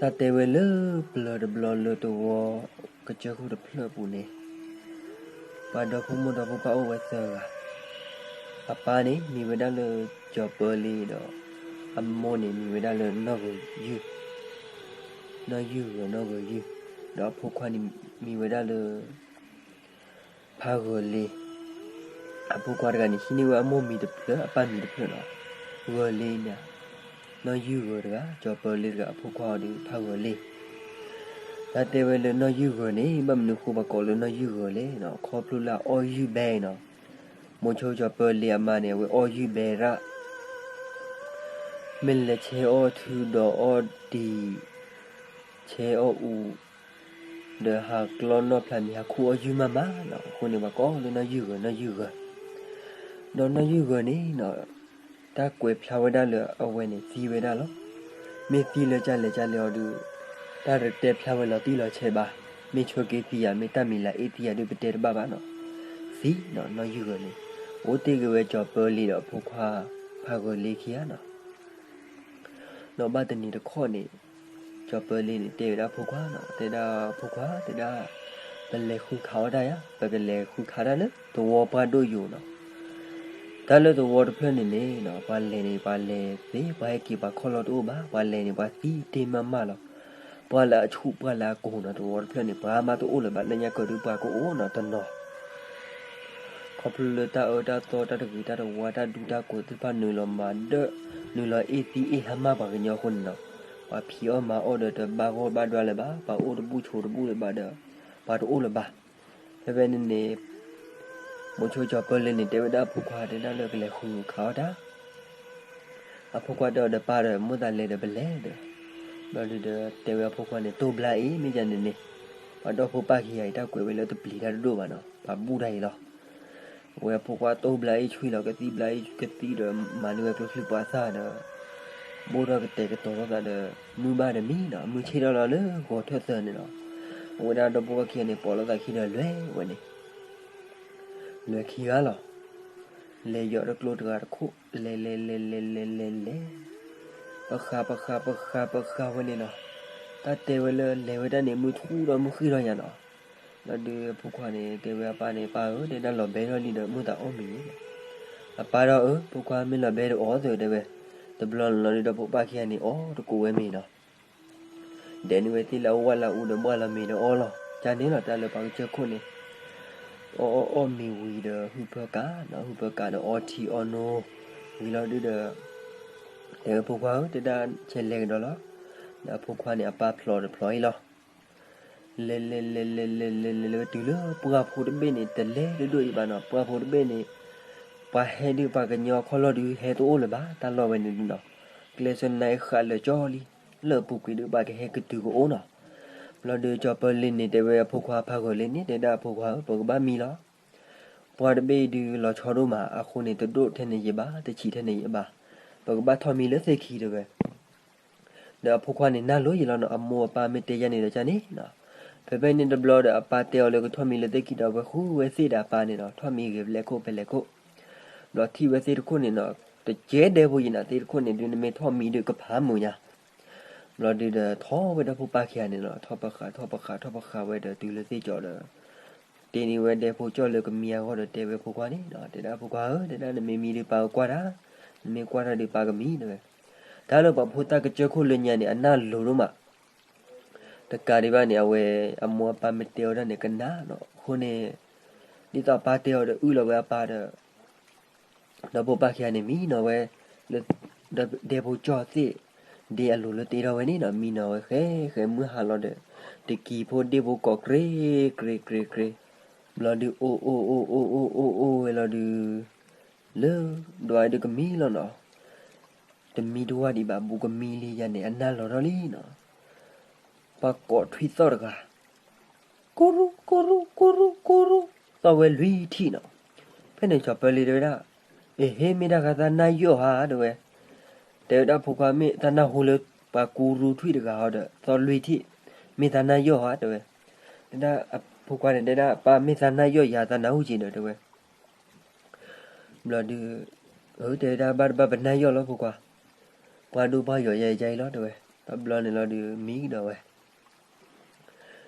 တၢ်တဲဝဲလၢပျၢၤတဘျီလၢသဝီကစၢၢ်ခိၣ်တဖျၢၣ်အပူၤန့ၣ်, ပှၤဒီဖိမိၢ်ဒီဖိပၢ်အိၣ်ဝဲသၢဂၤ, အပၢ်န့ၣ်မံၤဝဲဒၣ်လၢကၠီၤပၢလ့ဒီး, အမိၢ်န့ၣ်မံၤဝဲဒၣ်လၢနီၢ်ဂၢၤယုၢ်, နီၢ်ယုၢ်ဂၢၤ နီၢ်ဂၢၤယုၢ်, ဒီးအဖိခွါန့ၣ်မံၤဝဲဒၣ်လၢ ဖါဂၢၤလ့, အဖိခွါတဂၤန့ၣ် ဟံးန့ၢ်ဝဲအမိၢ်မံၤတဖျၢၣ် အပၢ်မံၤတဖျၢၣ်လီၤ. ဂၢၤလ့န့ၣ်, နီၢ်ယုၢ်ဂၢၤတဂၤ, ကၠီၤပၢလ့တဂၤ, အဖိခွါအီၤဒီးဖါဂၢၤလ့. တၢ်တဲဝဲလၢနီၢ်ယုၢ်ဂၢၤန့ၣ် ဘၣ်မနုၤဃိပှၤကိးလၢနီၢ်ယုၢ်ဂၢၤလဲၣ်နီၤ, ခီဖျိလၢအအီၣ်ယုၢ်ဘဲနီၤ. မိၤဆိကၠီၤပၢလ့အမါန့ၣ် အဝဲအီၣ်ယုၢ်ဘဲရၣ် မ့ၢ်လဲၤဆဲးအီၣ်ထုဒီးအီၣ်တံၤ, ဆဲးအီၣ်အူ, ဒီးဟးကျီနီၣ်ဖျးမံၤဟးခူၣ်အီၣ်ယုၢ်မးမးလီၤ. အဃိန့ၣ် ပှၤကိးလၢနီၢ်ယုၢ်ဂၢၤ နီၢ်ယုၢ်ဂၢၤ, ဒီးနီၢ်ယုၢ်ဂၢၤန့ၣ်နီၤ, တၢ်ကွဲးဖျါဝဲဒၣ်လၢအဝဲန့ၣ်သံဝဲဒၣ်လီၤ. မ့ၢ်သံလၢကလဲၣ်ကလဲၣ်အီၤဒီး တၢ်တတဲဖျါဝဲလီၤတံၢ်လီၤဆဲးဘၣ်. မ့ၢ်ဆိက့သံဧါ မ့ၢ်တၢ်မံၤလၢအ့ၣ်သံဧါဒုး ပတဲတဘၣ်ဘၣ်နီၤ. သံနီၤ နီၢ်ယုၢ်ဂၢၤန့ၣ်, အိၣ်တ့ၢ်ဂ့ၤဝဲကၠီၤပၢလ့ဒီးအဖိခွါ ဖါဂၢၤလ့ခံဂၤနီၤ. ဒီးဘၣ်တနံၤတခီန့ၣ်, ကၠီၤပၢလ့န့ၣ် တဲဝဲဒၣ်အဖိခွါနီၤ, တဲဒၣ်အဖိခွါ တဲဒၣ်, ပလဲၤဃုခးအီၣ်တၢ်ယၤ, ပကလဲၤဃုခးတၢ်လၢသဝီပှၢ်ဒိၣ်ယိာ်နီၤ. တၢ်လၢသဝီတဖျၢၣ်န့ၣ်န့ၣ်နီၤ, ပှၤလဲၤန့ၣ် ပှၤလဲၤသ့ ပှၤဟဲက့ၤပှၤခီၣ်လီၢ်တအိၣ်ဘၣ်, ပှၤလဲၤန့ၣ် ပှၤသံတ့ၢ်မးမးလီၤ. ပှၤလၢအဆူၣ်ပှၤလၢအကိၤနီၤ, သဝီတဖျၢၣ်န့ၣ် ပှၤမးတအိၣ်လၢၤဘၣ်, လၢညါကၢၤဒုးပှၤကအိၣ်နီၤတနီၤ ခီဖျိလၢတၢ်အၢတၢ်သီတၢ်တဂ့ၤတၢ်တဝါ တၢ်ဒူတၢ်ကိးသ့ၣ်တဖၣ် နုာ်လီၤမၤဒၢၣ် နုာ်လီၤအ့ၣ်သံအ့ၣ်ဟါမၢ်ပှၤကညီအဃိန့ၣ်နီၤ, ပှၤဖံးအီၣ်မၤအီၣ်ဒီးတဘၣ်ဂီၢ်ဘၣ်ဒွါလၢၤဘၣ်, ပှၤအိၣ်တဘူၣ်ဆိးတဘူၣ်လၢၤဘၣ်ဒီး ပှၤတအိၣ်လၢၤဘၣ်. ဖဲဖဲန့ၣ်န့ၣ် မိၤဆိကၠီၤပၢလ့န့ၣ် တဲဝဲဒၣ်အဖိခွါ တဲဒၣ်လၢကလဲၤဃုခးအီၣ်တၢ် အဖိခွါတဲအီၤဒီး ပၢ်ဒီး မိၢ်သးလဲၤဒီးပလဲၤဒီး, ဘျီဒုးဒီး တဲဝဲအဖိခွါန့ၣ် တိၢ်ဘျါအံၤ မ့ၢ်ယၤန့ၣ်န့ၣ်, ပှၤဒီဖိပၢ်ခံဂၤအံၤ တၢ်ကွဲးဝဲလၢတပျံၤတၢ်တဒိၣ်ဘၣ်နီၤ, ပှၤဘူၣ်တၢ်အံၤလီၤ. အဝဲအဖိခွါတိၢ်ဘျါအံၤ ဆွံလီၤကသံၣ်ဘျါအံၤကသံဒီး မၤန့ၢ်ဝဲကျိချံမျိာ်သၣ်ဒီး ဘိၣ်ထီၣ်ကတဲာ်ကတီၤလိာ်သးဒီး မုၢ်ဘၣ်ဒီးမံနီၤ, မုၢ်ဆ့ၣ်ထီၣ်လီၤလၢဂီၤထၢၣ်သၢန့ၣ်လီၤ. အဝဲဒၣ်ဒီဖိပၢ်ခံဂၤန့ၣ် ပိာ်လိာ်သးခံဒီးလဲၤဝဲန့ၣ် လဲၤခံဂၤလီၤ. လဲၤယီၤတကျိတဂၤတခိၣ် လဲၤလဲၤလဲၤလဲၤလဲၤလဲၤလဲၤ, ပဃးပဃးပဃးပဃးဝဲန့ၣ်နီၤ, တၢ်တဲဝဲလၢလဲၤဝဲဒၣ်န့ၣ် မုၢ်ထူၣ်ဒီးမုၢ်ဃ့ၢ်ထီၣ်ညါနီၤ. ဘျီဒုးအဖိခွါန့ၣ် တဲဝဲအပၢ်န့ၣ် ပၢ်ဧၢ တဲဒၣ်လီၤဘဲထီၣ်လံဒီး မုၢ်သးအီၣ်မ့ၤန့ၣ်, အပၢ်ဒီးအၢ ဖိခွါမ့ၢ်လီၤဘဲဒီးအီၣ်သၢတဲဝဲ, တဘျီန့ၣ်လီၤဒုးဒီးဖိပၢ်ခံဂၤန့ၣ် အီၣ်တကိးဝဲမ့ၤနီၤ ဒဲးန့ၢ်ဝဲသ့ၣ်လၢအဝၣ်လၢအူဒီးဘှၣ်လီၤမ့ၤဒီးအီၣ်လီၤ. ကန့ၣ်လီၤ တၢ်လၢပှၤကစၢၢ်ခိၣ်န့ၣ် အီၣ်အီၣ်အီၣ်မ့ၤဝံၤဒီး ဟုၣ်ဖၢကးနီၤ, ဟုၣ်ဖၢကးဒီးအီထံအီနိဝံၤလီၤဒုးဒီး တဲဝဲဖိခွါဧၢ တဲဒၣ်ဆဲးလဲၤကဒီးလီၤ. ဒီးအဖိခွါန့ၣ် အပၢ်ဖျိးတဖျိးအံၤလီၤ. လဲၤလဲၤလဲၤလဲၤလဲၤလဲၤလဲၤလဲၤဝဲတုၤလၢပှၢ်ဖိတဘ့ၣ်န့ၣ် တလဲၤတဒိၣ်အံၤဘၣ်နီၤ, ပှၢ်ဖိတဘ့ၣ်န့ၣ် ပှၤဟဲဒုးပှၤကညီခီၣ်လီၢ်ဒုးဟဲတအိၣ်လၢၤဘၣ်, တၢ်လီၢ်ဝဲန့ၣ်ဒုးနီၤ, ကျဲးစၢးနါအံၤဃးလၢာ်ကၠီလံ, လၢအပူၤကွံာ်ဒုးပှၤကဟဲကတုၤကအိၣ်နီၤ. ဘျီဒုးကၠီၤပၢလ့န့ၣ် တဲဝဲအဖိခွါဖးဂၢၤလ့န့ၣ် တဲဒၣ်အဖိခွါဧၢ ပကဘၣ်မံလီၤ. ပှၢ်တဘ့ၣ်အံၤဒုးလီၤဆီဒိၣ်မး, အဃိန့ၣ် တဒိၣ်ထဲန့ၣ်ယံာ်ဘၣ်, တဆံးထဲန့ၣ်ယံာ်ဘၣ်, ပကဘၣ်ထီၣ်မံလၢသ့ၣ်ခံတဲဝဲ ဒီးအဖိခွါန့ၣ် နၢ်လိၤယံာ်လီၤနီၤ, အမိၢ်အပၢ်မ့ၢ်တဲယၤန့ၣ်ဒီးကန့ၣ်နီၤ. ဖဲဖဲန့ၣ်တဘျီဒီး အပၢ်တဲအီၤလၢကထီၣ်မံလၢသ့ၣ်ခံဒီး အဝဲဃုဝဲသ့ၣ်ဒီးအပၢ်န့ၣ်နီၤ, ထီၣ်မံဂ့ၤဖဲလဲၣ်ခိၣ်ဖဲလဲၣ်ခိၣ်, ဒီးထံၣ်ဝဲသ့ၣ်တခိၣ်န့ၣ်နီၤ, တကဲဒဲဖိယံာ်နီၤ, သ့ၣ်တခိၣ်န့ၣ်ဒုး နမ့ၢ်ထီၣ်မံဒုးကဖးမုာ်ညါ. ဘျီဒုးဒီး ထီၣ်ဝဲဒၣ်ဖိပၢ်ခံဂၤန့ၣ်နီၤ, ထီၣ်ပဃး ထီၣ်ပဃး ထီၣ်ပဃးဝဲဒီးတုၤလၢသ့ၣ်ကၠီဒီး တ့န့ၢ်ဝဲဒဲဖိကၠီၣ်လၢကမံအဂီၢ်ဒီးတဲဝဲဖိခွါန့ၣ်နီၤ, တဲဒၣ်ဖိခွါဧၢ တဲဒၣ်နမ့ၢ်မံဒုးပၢ်ကကွၢ်တၢ်, နမ့ၢ်ကွၢ်တၢ်ဒုးပၢ်ကမံတဲဝဲ. တၢ်လၢပှၤဖိသၣ်ကစၢၢ်ခိၣ်လၢညါန့ၣ် အနၢ်လိၤဒိၣ်မး တကးဒံးဘၣ်န့ၣ် အဝဲအမိၢ်အပၢ်မ့ၢ်တဲအီၤဒၣ်န့ၣ် ကနၣ်နီၤ. အဃိန့ၣ် ဒ်သိးအပၢ်တဲအီၤဒီး အုၣ်လီၤဝဲအပၢ်ဒီး ဒီးဖိပၢ်ခံဂၤန့ၣ် မံနီၤဝဲ လၢ ဒီးဒဲဖိကၠီၣ်သ့ၣ် ဒ်အလိၤလၢတ့ထီၣ်ဝဲန့ၣ်နီၤ, မံနီၤဝဲဃဲဃဲမုၢ်ဟါလီၤဒီး တကံၤဖိဒ့ၣ်ဖိကိး ကြ့ကြ့ကြ့ကြ့, ဘျီဒုးအိၣ်အိၣ်အိၣ်အိၣ်အိၣ်အိၣ်ဝဲလီၤဒုး လၢဒွးဒုးကမံလီၤနီၤ. တမံတဝၢ်ဒံးဘၣ် ဘူးကမံလံယၤန့ၣ် အနၢ်လီၤထီၣ်လံနီၤ. ပှၤကိးထွံၣ်သီၣ်တဂၤ ကူရူ ကူရူ ကူရူ ကူရူ သီၣ်ဝဲလွံၢ်ထံၣ်နီၤ. ဖဲန့ၣ်ကၠီၤပၢလ့တဲဝဲဒၣ်, အ့ဟ့ မ့ၢ်တၢ်ဃါသးနၢ်ယီၣ်ဧါတဲဝဲ. တဲဝဲဒၣ်ဖိခွါ မ့ၢ်သးနၢ်ဟူလၢပှၤကူရူထွံၣ်တဂၤဟီဒီး သီၣ်လွံၢ်ထံၣ်, မ့ၢ်သးနၢ်ယီၣ်ဧါတဲဝဲ. တဲဒၣ်အဖိခွါန့ၣ် တဲဒၣ်ပၢ် မ့ၢ်သးနၢ်ယီၣ်ယၤ သးနၢ်ဟူက့ၤဒီးတဲဝဲ. ဘျီဒုး အၢ တဲဝဲဒၣ် ဘၣ်တဘၣ်ပနၢ်ယီၣ်လီၤဖိခွါ, ပှၤဒိၣ်ပှၤယီၤယၤယၤအံၤလီၤတဲဝဲ. တဘျီန့ၣ်လီၤဒုး မံကဒီးဝဲ,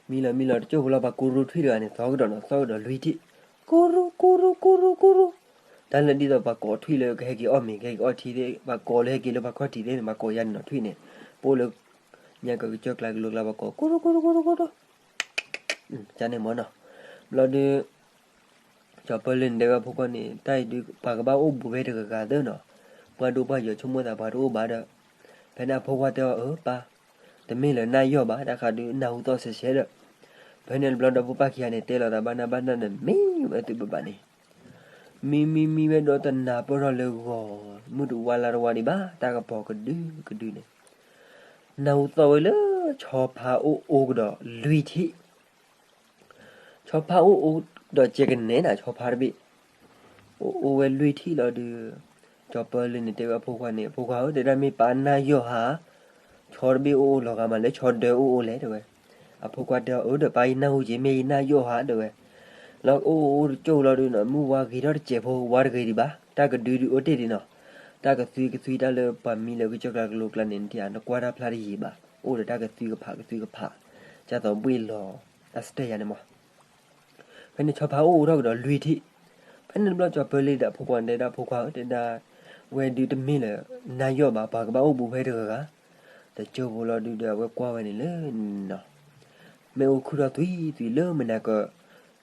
မံလီၤမံလီၤတကၠိၢ်ဖိလီၤ ပှၤကူရူထွံၣ်တဂၤန့ၣ် သီကဒီးနီၤ သီကဒီးလွံၢ်ထံၣ်, ကူရူ ကူရူ ကူရူ ကူရူ, တၢ်လၢဒ်သိးပှၤကိးထွံၣ်လၢကဟဲက့ၤအီၣ်မ့ၤ ကဟဲက့ၤအီၣ်ထံသ့ၣ် ပှၤကိးလၢဟဲက့ၤလၢပှၤခီၣ်ထံးသ့ၣ်န့ၣ် ပှၤကိးယါန့ၣ်နီၤ ထွံၣ်န့ၣ်, ပအိၣ်လၢ ညါကကစၢၢ်ကျါကလိကျါ ပှၤကိး ကူရူ ကူရူ ကူရူ ကူရူ, ကန့ၣ်မ့ၢ်နီၤ, ဘျီဒုး ကၠီၤပၢလ့န့ၣ် တဲဝဲအဖိခွါန့ၣ် တၢ်အံၤဒုး ပှၤကဘၣ်အိၣ်ဘူးဖဲတဂၤဂၤသ့နီၤ, ပှၤဒိပှၤယိၤဆိကမိၣ်သးပှၤတအိၣ်ဘၣ်ဒီး, ဖဲန့ၣ်အဖိခွါတဲအီၤ အၢ ပၢ်, တမ့ၢ်လၢနၢ်ယီၢ်ဘၣ် တၢ်ဃးဒုးနၢ်ဟူသီၣ်စဲးစဲးဒီး, ဖဲန့ၣ်တဘျီဒီးဖိပၢ်ခံဂၤန့ၣ် တဲလီၤသးဘၣ်နၢ်ဘၣ်နၢ်ဒီး မံဝဲသုးဘၣ်ဘၣ်န့ၣ်, မံမံမံဝဲဒီးတနၢ်ပၢၢ်ထီၣ်လၢဂီၤ, မုၢ်တဝါလါတဝါဒံးဘၣ် တၢ်ကပီၤကဒုကဒုန့ၣ် နၢ်ဟူသီၣ်ဝဲလၢ ဆီဖါအိၣ်အိၣ်ကဒီးလွံၢ်ထံၣ်, ဆီဖါအိၣ်အိၣ်ဒီးကဲကနဲနၤ ဆီဖါတဘ့ၣ်, အိၣ်အိၣ်ဝဲလွံၢ်ထံၣ်လီၤဒုး, ကၠီၤပၢလ့န့ၣ် တဲဝဲအဖိခွါန့ၣ် အဖိခွါဧၢ တဲဒၣ်မ့ၢ်ပၢ်နၢ်ယီၢ်ဟါ, ဆီတဘ့ၣ်အိၣ်အိၣ်လီၤဂာ်မးလၢဆီဒၢအိၣ်အိၣ်လဲၣ်တဲဝဲ, အဖိခွါတဲအီၤ အၢ ဒီးပၢ်ယနၢ်ဟူက့ၤ မ့ၢ်ယနၢ်ယီၢ်ဟါတဲဝဲ, လီၤအိၣ်အိၣ်တကၠိၢ်လီၤဒုးနီၤ မုၢ်ဝါဂ့ၤထီၣ်တစဲးဖိ ဝါတဂ့ၤဒံးဘၣ် တၢ်ကဒုဒုးအိၣ်တ့ၢ်ဒံးနီၤ, တၢ်ကသွံကသွံတၢ်လၢပှၤမံလၢကစၢၢ်ကျါကလိကျါန့ၣ် နထံၣ်ဧါ နကွၢ်တၢ်ဖျါတယံာ်ဘၣ် အိၣ်ဒီးတၢ်ကသွံကဖးကသွံကဖး, ကၢ်သိးဘှ့ၣ်လီၤ တၢ်စတဲယါန့ၣ်မး ဖဲန့ၣ်ဆီဖါအိၣ်အိၣ်ထီၣ်ကဒီးလွံၢ်ထံၣ်, ဖဲန့ၣ်တဘျီကၠီၤပၢလ့ဒီးအဖိခွါန့ၣ် တဲဒၣ်အဖိခွါဧၢ တဲဒၣ်, ဝဲဒုးတမ့ၢ်လၢ နၢ်ယီၢ်ဘၣ် ပှၤကဘၣ်အိၣ်ဘူးဖဲတဂၤဂၤ, တကၠိၢ်ဖိလီၤဒုးဒီးအဝဲကွၢ်ဝဲန့ၣ်လၢနီၤ, မ့ၣ်အူခုၣ်ထီၣ်သွံၣ်သွံၣ်လၢမနၤက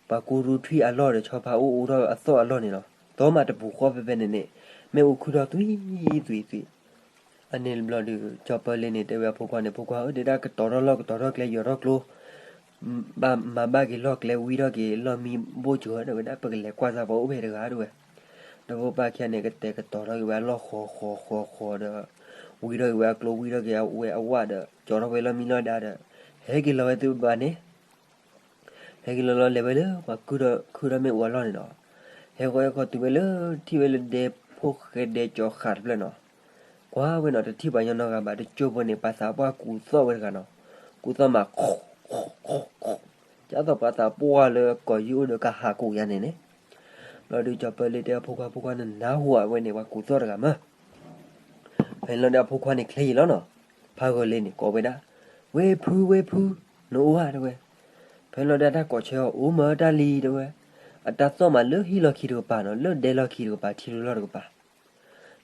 ပှၤကူရူထွံၣ်အလီၢ်ဒီးဆီဖါအိၣ်အိၣ်ထီၣ်အသီၣ်အလီၢ်န့ၣ်လီၤ, သီမးတပူၤဃီဖဲဖဲန့ၣ်န့ၣ်, မ့ၣ်အူခုၣ်ထီၣ်သွံၣ်သွံၣ်သွံၣ် အန့ၣ်တဘျီဒုး ကၠီၤပၢလ့န့ၣ် တဲဝဲအဖိခွါန့ၣ် ဖိခွါဧၢ တဲဒၣ်ကတီၤထီၣ်လီၢ်ကတီၤထီၣ်ကျဲ ယီၤထီၣ်ကျိ, ဘၣ်မၤဘၣ်က့ၤလီၢ်ကျဲ ဝံထီၣ်က့ၤလီၢ်မံဘိၣ်စၢၤ တဲဝဲဒၣ် ပကလဲၤကွၢ်စၢ်ပှၤအိၣ်ဖဲတဂၤတဲဝဲ, ဒီးဖိပၢ်ခံဂၤန့ၣ် ကတဲာ်ကတီၤထီၣ်က့ၤဝဲအလီၢ်ဃီဃီဃီဃီဒီး, ဝံထီၣ်က့ၤဝဲအကျိ ဝံထီၣ်က့ၤဝဲအဝၣ်ဒီး ကၠီၤထီၣ်ဝဲလီၢ်မံလီၢ်ဒါဒီး, ဟဲက့ၤလီၤဝဲသုဘၣ်န့ၣ် ဟဲက့ၤလီၤလီၤလဲၤဝဲလၢပှၤခုၣ်ထီၣ်မ့ၣ်အူအလီၢ်န့ၣ်လီၤ, ဟဲဃီၤဟဲဃီၤတုၤဝဲလၢ ထံၣ်ဝဲလၢဒဲဖိဃဲဒဲကၠီၤဃာ်တဖျၢၣ်နီၤ, ကွၢ်ဝဲနီၤ တထံၣ်ပှၤညီနီတဂၤဘၣ် တကၠိၢ်ဖိန့ၣ် ပှၤသးပှၢ်ကူးသီၣ်ဝဲတဂၤနီၤ, ကူးသီၣ်မး ကၢ်သိးပှၤသးပှၢ်လၢကိးယုၢ်အိၣ်ဒီးကဟးကူးယါန့ၣ်န့ၣ်, ဘျီဒုးကၠီၤပၢလ့တဲအဖိခွါ ဖိခွါနနၢ်ဟူဧါ ဝဲန့ၣ်ပှၤကူးသီၣ်တဂၤမး ဖဲန့ၣ်လီၤဒီးအဖိခွါန့ၣ်ချ့ယံာ်လီၤနီၤ, ဖးဂၢၤလ့န့ၣ် ကိးဝဲဒၣ်, ဝဲဖု ဝဲဖု, နအိၣ်ဧါတဲဝဲ, ဖဲန့ၣ်လီၤဒီးတၢ်ကိးဆၢအီၤ အိၣ်မးတၢ်လံတဲဝဲ, အတၢ်သီၣ်မးလၢဟံၣ်လီၢ်ခံတကပၤနီၤ လၢဒဲလီၢ်ခံတကပၤ ထံလူလီၢ်တကပၤ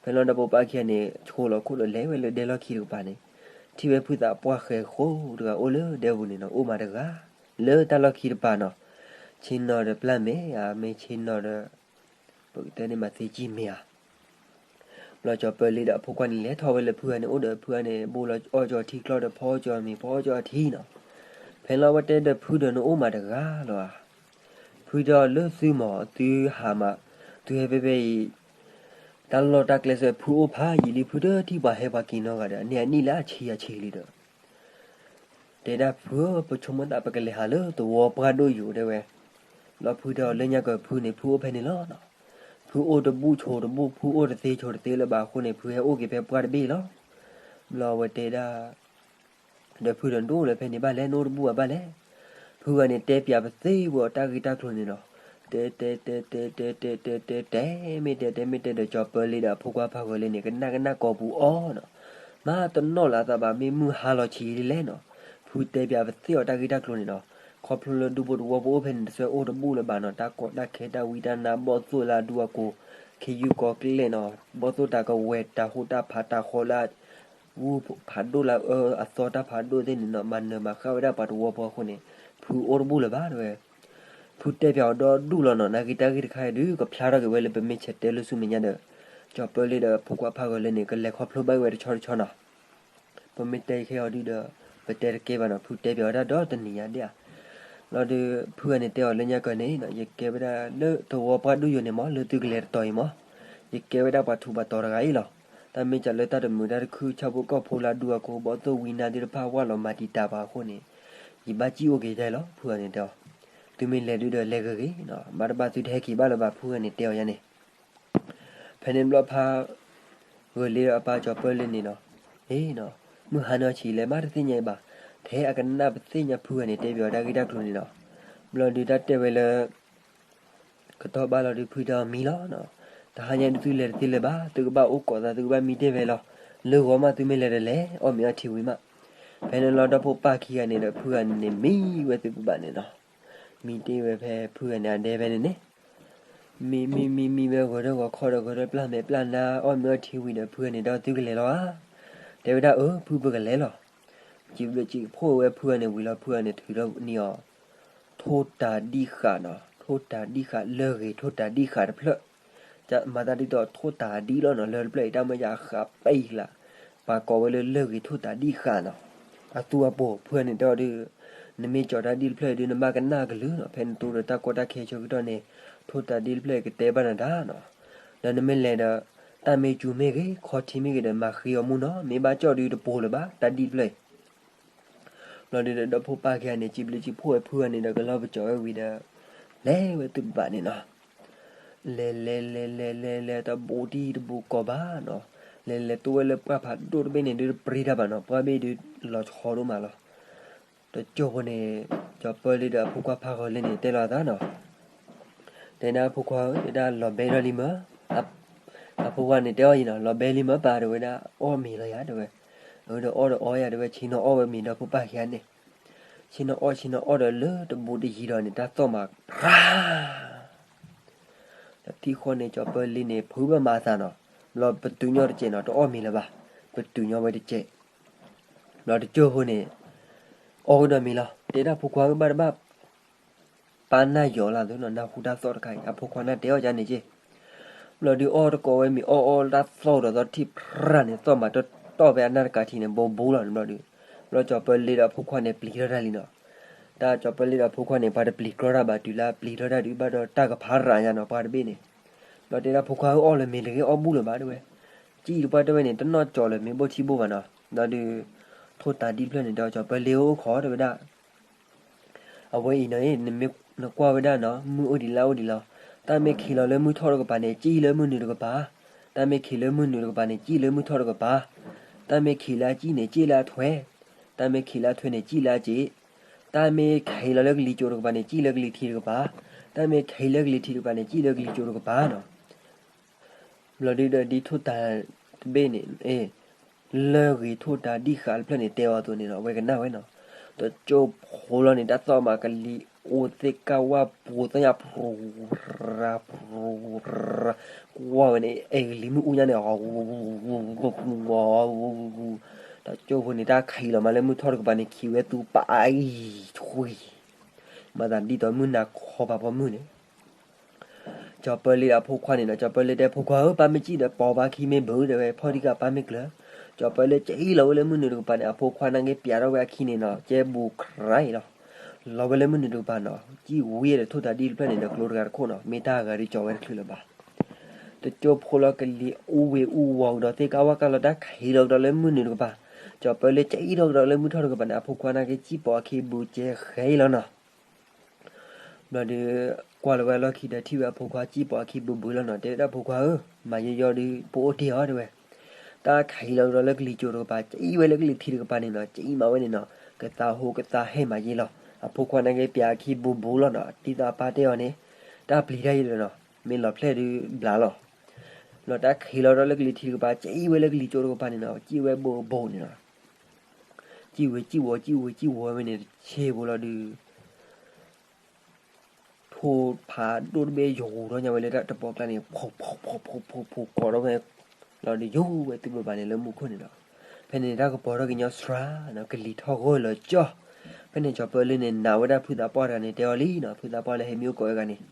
ဖဲန့ၣ်လီၤဒီးဖိပၢ်ခံဂၤန့ၣ် ဆိလီၤခိၣ်ဒီးလဲၤဝဲလၢဒဲလီၢ်ခံတကပၤန့ၣ်, ထံၣ်ဝဲဖုသးပှၢ်ဃဲၤဃီတဂၤအိၣ်လၢဒဲပူၤန့ၣ်နီၤ အိၣ်မးတဂၤ, လၢတၢ်လီၢ်ခံတကပၤနီၤ, ဆ့ၣ်နီၤဒီးပျၢ်မဲာ်ဧါ မ့ၢ်ဆ့ၣ်နီၤဒီး ပကတဲန့ၣ်မၤသ့ကံၢ်မ့ၢ်ဧါ ဘျီကၠီၤပၢလ့ဒီးအဖိခွါန့ၣ် လဲၤထီၣ်ဝဲလၢဖုဂၤန့ၣ်အိၣ်ဒီးဖုဂၤန့ၣ် ဘိလီၤအီၣ်ကၠီၤထံကျီဒီး ဖီအီၣ်ကၠီၤမ့ၤ ဖီအီၣ်ကၠီၤအထံနီၤ, ဖဲန့ၣ်လီၤဝဲတဲဒီးဖုဒီးနအိၣ်မးတဂၤလီၤဧါ, ဖုတဲအီၤလၢသုမး သုဟးမး, သုဟဲဖဲဖဲအံၤ တၢ်လီၢ်တၢ်ကျဲစၢးဖုအိၣ်ဖးယံာ်လံ ဖုတထံၣ်ပှၤဟဲပှၤက့ၤနီတဂၤဒီး အန့ၢ်အနံၣ်လၢအဆံအဆံလံဒီး တဲဒၣ်ဖုဧၢ ပဆိကမိၣ်သးပကလဲၤဟးလၢသဝီပှၢ်ဒိၣ်ယိာ်တဲဝဲ, ဘျီဖုတဲအီၤလၢညါကၢၤဖုန့ၣ် ဖုအိၣ်ဖဲန့ၣ်လီၤနီၤ, ဖုအိၣ်တဘူၣ်ဆိးတဘူၣ် ဖုအိၣ်တသ့ဆိးတသ့လၢၤဘၣ်အဃိန့ၣ် ဖုဟဲအိၣ်က့ၤဖဲပှၢ်တဘ့ၣ်လီၤ, ဘျီအဝဲတဲဒၣ် ဒီးဖုဒီးနတအိၣ်လၢၤဖဲန့ၣ်ဘၣ်လဲၣ် နအိၣ်တဘူၣ်ဘၣ်ဘၣ်လဲၣ်, ဖုဂၤန့ၣ်တဲပၠးပသ့ဝဲအီၤတၢ်ဂ့ၢ်တၢ်ကျိၤန့ၣ်လီၤ, တဲတဲတဲတဲတဲတဲတဲတဲ မ့ၢ်တဲတဲမ့ၢ်တဲဒီးကၠီၤပၢလ့ဒီးအဖိခွါဖးဂၢၤလ့န့ၣ် ကနၣ်ကနၣ်ကိာ်ပူၤအီၤနီၤ, မၤတနီၣ်လၢအသးဘၣ် မ့ၢ်မုၢ်ဟါလီၤဆံးလံလဲၣ်နီၤ, ဖုတဲပၠးပသ့အီၤတၢ်ဂ့ၢ်တၢ်ကျိၤန့ၣ်လီၤ, ခီဖျိလၢဒူဖိတဝီဖိအိၣ်ဖဲန့ၣ် တဆၢအိၣ်တဘူၣ်လၢၤဘၣ်နီၤ, တၢ်ကီတၢ်ခဲတၢ်ဝံတၢ်နါ ဘီၣ်သိၣ်လၢအဒူအကိာ်, ခ့ယုၢ်ကီၤကျဲၣ်နီၤ, ဘီၣ်သိၣ်တၢ်ကဝဲၤ တၢ်ဟူးတၢ်ဖးတၢ်ဃီလၢ ဝူဖးဒိၣ်လၢအအၢအသီတၢ်ဖးဒိၣ်သ့ၣ်န့ၣ်နီၤ မၤနၢၤမၤဃၣ်ဝဲဒၣ်ပှၤတဝီဖိအဃိန့ၣ်, ဖုအိၣ်တဘူၣ်လၢၤဘၣ်တဲဝဲ, ဖုတဲပၠးအီၤဒီဒူၣ်လီၤနီၤ, နာ်က့တၢ်ဂ့ၢ်တခါအံၤဒုး ကဖျါထီၣ်က့ၤဝဲလၢပမ့ၢ်ဆဲးတဲလိာ်ဆူမဲာ်ညါဒီး, ကၠီၤပၢလ့ဒီးဖိခွါဖးဂၢၤလ့န့ၣ် ကလဲၤခီဖျိဘၣ်က့ၤဝဲတဆီတဆီနီၤ ပမ့ၢ်တဲခဲအီၤဒုးဒီး, ပတဲတကဲဘၣ်နီၤ ဖုတဲပၠးဝဲဒၣ်ဒီတနံၤညါဒၣ်ဧါ, လီၤဒုး, ဖုဂၤန့ၣ်တဲအီၤလၢညါကၢၤန့ၣ်နီၤ ယကဲဝဲဒၣ်လၢသဝီပှၢ်ဒိၣ်ယိာ်န့ၣ်မး လၢသုကလဲၤတတီၤအံၤမး, ယကဲဝဲဒၣ်ပှၤထူးပှၤတီၤတဂၤအံၤလီၤ, တၢ်မ့ၢ်စးလၢတၢ်တမုာ်တၢ်တခုၣ် ဆၣ်ဖိကီၢ်ဖိလၢအဒူအကိာ် ဘီၣ်သိၣ်ဝံနါသ့ၣ်တဖၣ်ဝၢ်လီၤမၤတံာ်တာ်ပှၤအဃိန့ၣ်, ယဘၣ်စံၣ်အိၣ်က့ၤယဲလီၤ ဖုဂၤန့ၣ်တဲအီၤ, သုမ့ၢ်လဲၤဒုးဒီးလဲၤဂ့ၤဂ့ၤနီၤ ဘၣ်တဘၣ်သုတဟဲက့ၤဘၣ်လၢၤဘၣ် ဖုဂၤန့ၣ်တဲအီၤယါန့ၣ် ဖဲန့ၣ်ဘျီဖးဂၢၤလ့ဒီးအပၢ်ကၠီၤပၢလ့န့ၣ်နီၤ, အ့နီၤ, မုၢ်ဟါန့ၢ်ဆံးလဲၣ် မ့ၢ်တသ့ၣ်ညါအံၤဘၣ်, ထဲအကနၣ်ပသ့ၣ်ညါဖုဂၤန့ၣ် တဲပၠးဝဲတၢ်ဂ့ၢ်တၢ်ကျိၤန့ၣ်နီၤ, ဘျီဒုးတၢ်တဲဝဲလၢ ကတီၢ်ဘၣ်လီၤဒုး ဖုတဲအီၤမံလီၤနီၤ, တဟါညါဒုးသုလဲၤတသ့လၢၤဘၣ် သုကဘၣ်အိၣ်ကိးသး သုကဘၣ်မံတဲဝဲလီၤ, လၢဂီၤမးသုမ့ၢ်လဲၤဒီးလဲၤ အီၣ်မ့ၤအီထံဝံၤမး ဖဲန့ၣ်လီၤဒီဖိပၢ်ခံဂၤန့ၣ်ဒီးဖုဂၤန့ၣ်န့ၣ် မံဝဲသ့ၣ်ဘၣ်န့ၣ်နီၤ, မံတ့ၢ်ဝဲဖဲဖုဂၤန့ၣ်အဒဲဖဲန့ၣ်န့ၣ်, မံမံမံမံဝဲဂီၤဒီးဂီၤခီဒီး ဂီၤဒီးပျၢ်မဲာ်ပျၢ်နါ အီၣ်မ့ၤအီထံဝံၤဒီး ဖုဂၤန့ၣ်တဲအီၤ သုကလဲၤလီၤဧါ, တဲဝဲဒၣ်အၢ ဖုပကလဲၤလီၤ, စံးဘျုးစံးဖှိၣ်ဝဲဖုဂၤန့ၣ်ဝံၤလီၤ ဖုဂၤန့ၣ်ထုးထီၣ်န့ၢ်အီၤ ထိၣ်တၤဒံၣ်ဃာ်နီၤ, ထိၣ်တၤဒံၣ်ဃာ် လၢၢ်ဂ့ၤထိၣ်တၤဒံၣ်ဃာ်တဖျၢၣ်, မၤသးဒ်သိးထိၣ်တၤဒံၣ်လီၤနီၤ, လၢတဖျၢၣ်အံၤတၢ်မ့ၢ်ယဃာ်ပဲအံၤလၢ်, ပှၤကိးဝဲလၢလၢၢ်ဂ့ၤထိၣ်တၤဒံၣ်ဃာ်နီၤ, အသူအပိၤ ဖုဂၤန့ၣ်တဲအီၤဒုး, နမ့ၢ်ကၠီၤတၢ်ဒ်တဖျၢၣ်အံၤဒုး နဘၣ်ကနၣ်ကလုၢ်နီၤ, ဖဲနတိဒီးတၢ်ကီတၢ်ခဲဆၢကတီၢ်န့ၣ် ထိၣ်တၤဒံၣ်တဖျၢၣ်အံၤကတဲဘၣ်နၤဒၣ်နီၤ, ဒီးနမ့ၢ်လဲၤဒီး တၢ်မ့ၢ်စူၤမ့ၢ်ဂ့ၤ ခီထံမ့ၢ်ဂ့ၤဒီး မၤဃ့အီၤမူနီၤ, မ့ၢ်ဘၣ်ကၠီၣ်ဒုးတပိၤလၢၤဘၣ် တၢ်ဒံၣ်တဖျၢၣ်အံၤ ဘျီဒုးဒီး ဒီဖိပၢ်ခံဂၤန့ၣ် စံးဘျုးစံးဖှိၣ်ဝဲဖုဂၤန့ၣ်ဒီး ကလီၤပကၠီၤဝဲဝံၤဒီး လဲၤဝဲသ့ၣ်တဖၣ်န့ၣ်နီၤ, လဲၤလဲၤလဲၤလဲၤလဲၤလဲၤ တဘူးတံၢ်တဘူးကီၢ်ဘၣ်နီၤ, လဲၤလဲၤတိၢ်ဝဲလၢပှၢ်ဖးဒိၣ်တဘ့ၣ်န့ၣ်ဒုး တပြံတၢ်ဘၣ်နီၤ, ပှၢ်ဘ့ၣ်ဒုးလီၤဆီဒိၣ်မးလီၤ. တကၠိဖိန့ၣ် ကၠီၤပၢလ့ဒီးအဖိခွါဖးဂီၤလ့န့ၣ် တဲလီၤအသးနီၤ, တဲဒၣ်အဖိခွါဧၢ တဲဒၣ်လီၤဘဲထီၣ်လံမၢ်, အဖိခွါန့ၣ်တဲအီၤအံၤနီၤ, လီၤဘဲလံမၢ်ပၢ် တဲဝဲဒၣ်, အီၣ်မ့ၤလီၤယၤ တဲဝဲ, အၢ ဒီးအီၣ်ဒီးအီယၤ တဲဝဲ, ဆ့ၣ်နီၤအီၣ်ဝဲမ့ၤဒီးဖိပၢ်ခံဂၤန့ၣ်, ဆ့ၣ်နီၤအီၣ်ဆ့ၣ်နီၤအီၣ်ဒီးလၢတဘူးတယံၤဒီးန့ၣ် တၢ်သီၣ်မးဖြါ ဒီးထံၣ်ဃီန့ၣ် ကၠီၤပၢလ့န့ၣ် ဖုးဘၣ်မၤအသးနီၤ, ဘျီပတုာ်ညီတစဲးနီၤ, တအီၣ်မ့ၤလၢၤဘၣ်, ပတုာ်ညီဝဲတစဲး, ဘျီတကၠိဖိန့ၣ် အီၣ်ဝဲဒီးမ့ၤလီၤ, တဲဒၣ်ဖိခွါဧၢ ဘၣ်တဘၣ် ပၢ်နၢ်ယီၤလၢ်သုနီၤ, နၢ်ဟူတၢ်သီၣ်တခါအံၤ အဖိခွါနၢ်တဲအီၤကန့ၣ်က့ၢ်, ဘျီဒုးအီၣ်တကိးဝဲမ့ၤအီၣ်အီၣ်တၢ်သီၣ်ဒီးသီၣ်ထံၣ်ဖြါန့ၣ် သီၣ်မးတတီၢ်ဖဲအနၢ်တကးထံးန့ၣ် ဘူးဘူးလီၤန့ၣ်ဘျီဒုး, ဘျီကၠီၤပၢလ့ဒီးအဖိခွါန့ၣ် ပျံၤထီၣ်တၢ်လံနီၤ, တၢ်ကၠီၤပၢလ့ဒီးအဖိခွါန့ၣ် ပှၤတပျံၤကြီတၢ်ဘၣ် တုၤလၢပျံၤထီၣ်တၢ်ဒုးဘၣ်ဒီးတၢ်ကဖးရၤညါနီၤ ပှၢ်တဘ့ၣ်န့ၣ်, ဘျီတဲဒၣ်ဖိခွါဧၢ အီၣ်လၢၤမ့ၤတဂ့ၤ အီၣ်ဘူၣ်လၢၤဘၣ်တဲဝဲ, ကံၣ်တပှၢ်တဲဝဲန့ၣ် တနီၣ်ကၠီၤလၢၤမ့ၤဘိၣ်ထံဘိၣ်ဘၣ်နီၤ, ဘျီဒုး ထိၣ်တၤဒံၣ်တဖျၢၣ်န့ၣ် ဒီးကၠီၤပၢလ့အိၣ်ခိးတဲဝဲဒၣ် အဝဲအံၤနီၤ နမ့ၢ်နကွၢ်ဝဲဒၣ်နီၤ မုၢ်အိၣ်ဒံးလါအိၣ်ဒံးလီၤ. တၢ်မ့ၢ်ခံးလီၤလၢမုၢ်ထီၣ်တကပၤန့ၣ် ကံၣ်လၢမုၢ်နုာ်တကပၤ, တၢ်မ့ၢ်ခံးလၢမုၢ်နုာ်တကပၤန့ၣ် ကံၣ်လၢမုၢ်ထီၣ်တကပၤ, တၢ်မ့ၢ်ခံးလၢအကံၣ်န့ၣ် ကံၣ်လၢအထွဲ, တၢ်မ့ၢ်ခံးလၢအထွဲန့ၣ် ကံၣ်လၢအစ့, တၢ်မ့ၢ်ခံးလီၤလၢကလံၤစိးတကပၤန့ၣ် ကံၣ်လၢကလံၤထံးတကပၤ, တၢ်မ့ၢ်ခံးလၢကလံၤထံးတကပၤန့ၣ် ကံၣ်လၢကလံၤစိးတကပၤနီၤ. ဘျီဒုးဒီးဒ်ထိၣ်တၤတဘ့ၣ်န့ၣ် လၢၢ်ဂ့ၤထိၣ်တၤဒံၣ်ဃာ်တဖျၢၣ်န့ၣ် တဲအီၤအသိးန့ၣ်နီၤ အဝဲကနၣ်ဝဲနီၤ. တကၠိဖိလီၤန့ၣ် တၢ်သီၣ်မးကလံၤအိၣ်သ့ၣ်ကၢ်ဝၢ်ပူၤသ့ၣ်ညါ ဖြူရၤဖြူရၤ ကွၢ်ဝဲန့ၣ် အဲကလံၤမုၢ်အူညါန့ၣ် တကၠိဖိန့ၣ် တၢ်ခံးလီၤမးလၢမုၢ်ထီၣ်တကပၤန့ၣ် ခံးဝဲသူပာ်အံၤထွံၣ် မၤသးဒ်သိးမုၢ်နၤခီပၤပိာ်မုၣ်န့ၣ် ကၠီၤပၢလ့ဒီးအဖိခွါန့ၣ်နီၤ ကၠီၤပၢလ့တဲဖိခွါဧၢ ပၢ်မ့ၢ်ကံၣ်ဒီးပိာ်ပၢ်ခံမ့ၢ်ဘုးတဲဝဲ ဖီၣ်ထံကၢ်ပၢ်မ့ၢ်ကျၢၤ, ကၠီၤပၢလ့ကံၣ်လီၤဝဲလၢမုၢ်နုာ်တကပၤန့ၣ် အဖိခွါနာ်က့ပျးထီၣ်ဝဲအခံန့ၣ်နီၤ ကဲဘူးခရါအံၤလီၤ. လီၤဝဲလၢမုၢ်နုာ်တကပၤနီၤ ကံၣ်ဝံၤဒီးထိၣ်တၤဒံၣ်တဖျၢၣ်န့ၣ်ဒီးကျိတဂၤတခိၣ်နီၤ မ့ၢ်တၢ်ဂၤဒုးကၠီၤဝဲတချုးလၢၤဘၣ်. တကၠိဖိလီၤကလံၤအူဝ့ၤအူဝီၤကဒီးသ့ၣ်ကၢ်ဝၢ်ကၢ်လီၤတၢ်ခံးလီၤကဒီးလၢမုၢ်နုာ်တကပၤ, ကၠီၤပၢလ့ကံၣ်ထီၣ်ကဒီးလၢမုၢ်ထီၣ်တကပၤန့ၣ် အဖိခွါနာ်က့ကံၣ်ပိာ်အခံဘူးကဲဃဲအံၤလီၤနီၤ. ဘျီဒုး ကွၢ်လီၤဝဲအလီၢ်ခံဒီးထံၣ်ဝဲအဖိခွါကံၣ်ပိာ်အခံဘူးဘူးလီၤနီၤ တဲဝဲဒၣ်ဖိခွါဧၢ မၤယိယီဒုး ပအိၣ်တ့ၢ်အီၤတဲဝဲ, တၢ်ခံးလီၤကဒီးလၢကလံၤစိးတကပၤ ကံၣ်ဝဲလၢကလံၤထံးတကပၤန့ၣ်နီၤ ကံၣ်မးဝဲန့ၣ်နီၤ ကသးဟူကသးဟဲမးယ့လီၤ. အဖိခွါနာ်က့ပျးအခံဘူးဘူးလီၤနီၤ ဒ်သိးအပၢ်တဲအီၤန့ၣ် တၢ်ပျံၤတၢ်ယံၤဒီးနီၤ မ့ၢ်လီၤဖျဲၣ်ဒုးဘျးလီၤ. လီၤတၢ်ခံးလီၤကဒီးလၢကလံၤထံးတကပၤ ကံၣ်ဝဲလၢကလံၤစိးတကပၤန့ၣ်နီၤ ကံၣ်ဝဲဘူးဘူးန့ၣ်နီၤ ကံၣ်ဝံၤကံၣ်ဝီၤ ကံၣ်ဝံၤကံၣ်ဝီၤဝဲန့ၣ် တဆ့ဖိလီၤဒုး ထိၣ်ဖးဒိၣ်တဘ့ၣ်ယိာ်ထီၣ်ညါဝဲလၢတၢ်တပီၤကျါန့ၣ် ဖီဖီဖီဖီဖီဖီကိးထီၣ်ဝဲ လီၤဒုးယိာ်ဝဲသုးဘၣ်န့ၣ်လၢမူခိၣ်န့ၣ်လီၤ. ဖဲန့ၣ်တၢ်ကပီၤထီၣ်ကညီစှၤနီၤ ကလံၤထီၣ်ဂီၢ်လီၤကၠီ. ဖဲန့ၣ်ကၠီၤပၢလ့န့ၣ် နာ်ဝဲဒၣ်ဖုသးပှၢ်တဂၤန့ၣ် တဲအီၤလံနီၤ ဖုသးပှၢ်လၢဟဲမံအိၣ်ကိးဝဲဂၤန့ၣ်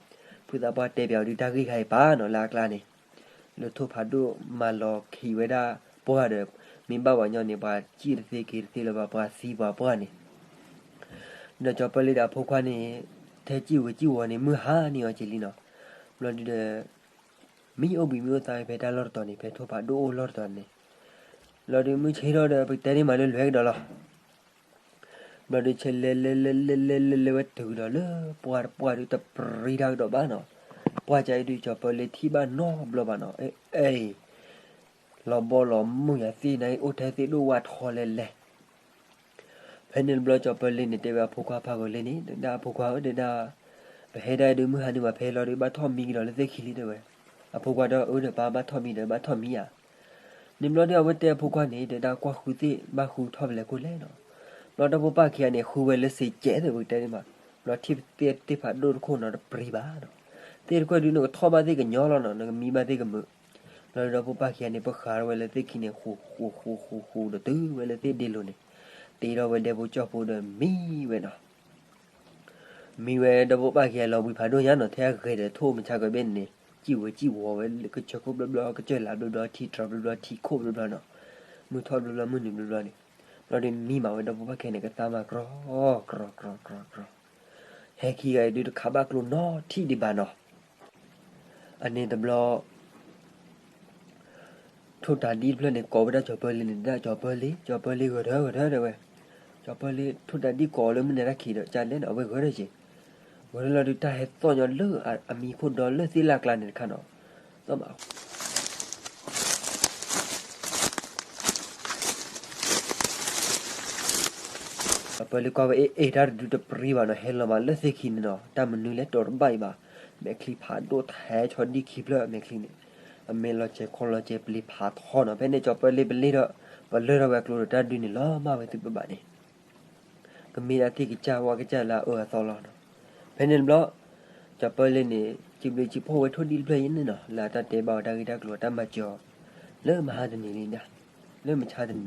ဖုသးပှၢ်တဲပၠးအီၤဒုးတၢ်ဂ့ၢ်ခါအံၤပၢ်နီၤ လၢအကျါန့ၣ် လၢထိၣ်ဖးဒိၣ်မၤလီၤခံးဝဲဒၣ်ပှၢ်ဒီး မ့ၢ်ဘၣ်ပှၤညီန့ၣ် ပှၤစံၣ်တသ့က့ၤတသ့လၢၤဘၣ် ပှၤသံပှၤပှၢ်န့ၣ် ဒီးကၠီၤပၢလ့ဒီးအဖိခွါန့ၣ် ထဲကံၣ်ဝံၤကံၣ်ဝီၤန့ၣ် မုၢ်ဟါန့ၢ်အီၤက့ၤလံနီၤ. ဘျီဒုးဒီး မ့ၢ်အိၣ်ဘှံးမ့ၢ်အိၣ်သါဖဲတၢ်လီၢ်တတီၤန့ၣ် ဖဲထိၣ်ဖးဒိၣ်အိၣ်လီၢ်တတီၤန့ၣ် ဘျီဒုးမုၢ်ဆ့ၣ်ထီၣ်ဒီး ပကတဲန့ၢ်မးလၢလွဲကဒီးလီၤ. ဘျီဒုးဆဲးလဲၤလဲၤလဲၤလဲၤလဲၤလဲၤလဲၤဝဲတုၤကဒီးလၢ ပှၢ်တပှၢ်ဒုးတပြံတၢ်ကဒီးဘၣ်နီၤ. ပှၢ်ကါအံၤဒုးကၠီၤပၢလ့ထံၣ်ဘၣ်နီတဘျီဘၣ်နီၤ အ့ၣ်အ့ၣ် လီၤဘီလီၤမုၢ်ယၤသ့ၣ်နၤအံၤ အိၣ်ထဲသ့ၣ်ဒိၣ်ဝါထီလဲၤလဲၤ ဖဲန့ၣ်တဘျီကၠီၤပၢလ့န့ၣ် တဲဝဲအဖိခွါဖးဂီၤလ့န့ၣ် တဲဒၣ်အဖိခွါဧၢ တဲဒၣ် ပဟဲဒၣ်အံၤဒုးမုၢ်ဟါန့ၢ်ဝဲဖဲလီၤဒုး ဘၣ်ထီၣ်မံကဒီးလၢသ့ၣ်ခံလံတဲဝဲ. အဖိခွါဒီးအၢဒီးပၢ်ဘၣ်ထီၣ်မံဒီးဘၣ်ထီၣ်မံဧါ. န့ၣ်ဘျီဒုးအဝဲတဲအဖိခွါန့ၣ် တဲဒၣ်ကွၢ်ဃုသ့ၣ်ဘၣ်ဃုထီၣ်ဖဲလဲၣ်ခိၣ်လဲၣ်နီၤ. ဘျီဒီဖိပၢ်ခံဂၤန့ၣ် ဃုဝဲလၢစ့ကဲးသ့ၣ်ဝဲကတဲန့ၣ်မး, ဘျီထံၣ်သ့ၣ်ဖးဒိၣ်တခိၣ်နီၤတပျံၤဘၣ်နီၤ, သ့ၣ်တခိၣ်ဒုးနကထီၣ်ဘၣ်သ့ၣ်ကညီလီၤနီၤ နကမံဘၣ်သ့ၣ်ကမုာ်, ဘျီဒီဖိပၢ်ခံဂၤန့ၣ် ပဃးထီၣ်ဝဲလၢသ့ၣ်ခံန့ၣ် ဃူဃူဃူဃူဃူဒီးတုၤဝဲလၢသ့ၣ်ဒ့လိၤန့ၣ်, တ့ထီၣ်ဝဲဒဲဖိကၠီၣ်ဖိဒီးမံဝဲနီၤ မံဝဲဒီဖိပၢ်ခံဂၤလီၤဘှံးဖးဒိၣ်ညါနီၤ ထဲအဂဲၤဒီးထိၣ်မုၢ်ဆါကဘ့ၣ်န့ၣ်, စံၣ်ဝဲစံၣ်ဝီၤဝဲ ကစၢၢ်ခိၣ်ဘျီဘျီ ကစၢၢ်လါဘျီဘျီ ထံတြီဘျီဘျီ ထံခိၣ်ဘျီဘျီနီၤ, မုၢ်ထီၣ်ဘျီဘျီ မုၢ်နုာ်ဘျီဘျီန့ၣ်, ဘျီဒီးမံမးဝဲဒီဖိပၢ်ခံဂၤန့ၣ် ကသါမၤကြီ, ကြီကြီကြီကြီ, ဟဲခံဂၤအံၤဒုးတခးဘၣ်ကျိနီတထံၣ်ဒံးဘၣ်နီၤ, အန့ၣ်တဘျီ ထိၣ်တၤဒံၣ်တဖျၢၣ်န့ၣ် ကိးဝဲဒၣ်ကၠီၤပၢလ့န့ၣ် ဒၣ်ကၠီၤပၢလ့ ကၠီၤပၢလ့ဂဲၤထၢဂဲၤထၢတဲဝဲ, ကၠီၤပၢလ့ထိၣ်တၤဒံၣ်ကိးအီၤလၢမုၢ်နၤတၢ်ခံးဒီး ကၠါလဲၣ်နီၤ အဝဲဂဲၤထၢက့ၤ, ဂဲၤထၢလီၤဒုးတၢ်ဟဲသီၣ်ညီလၢအမံၤခိၣ်ဒီလၢသ့ၣ်လၢ်ကျါန့ၣ်တခါနီၤ, သီၣ်မး ကၠီၤပၢလ့ကွၢ်ဝဲအ့ၣ်အ့ၣ် တၢ်တဒုတပျံၤဘၣ်နီၤ ဟဲလီၤမးလၢသ့ၣ်ခံန့ၣ်နီၤ တၢ်မနုၤလဲၣ်တီၤတဘၣ်အံၤဘၣ်, မဲာ်ချံဖးဒိၣ်ထဲဆီဒံၣ်ခံဖျၢၣ်မဲာ်ချံန့ၣ်, အမ့ၢ်လီၤစဲၤခီလီၤစဲၤပျံၤဖးထီနီၤ ဖဲန့ၣ်ကၠီၤပၢလ့ပလ့ၢ်ဒီး, ပလၢထီၣ်ဝဲအကျိဒီးတၢ်ဒုန့ၣ်လီၤမၢ်ဝဲသုပဘၣ်န့ၣ် ကမ့ၢ်ဒၣ်သ့ၣ်ကစၢ်ဝါကစၢ်လၢအအၢအသီလီၤနီၤ, ဖဲန့ၣ်တဘျီ, ကၠီၤပၢလ့န့ၣ် စံးဘျုးစံးဖှိၣ်ဝဲထိၣ်ဒံၣ်တဖျၢၣ်အံၤန့ၣ်နီၤ လၢအတၢ်တဲဘၣ်အီၤတၢ်ဂ့ၢ်တၢ်ကျိၤအတၢ်မၤစၢၤအီၤ, လၢမဟါတနံၤလံဒၣ်, လၢမဆါတနံ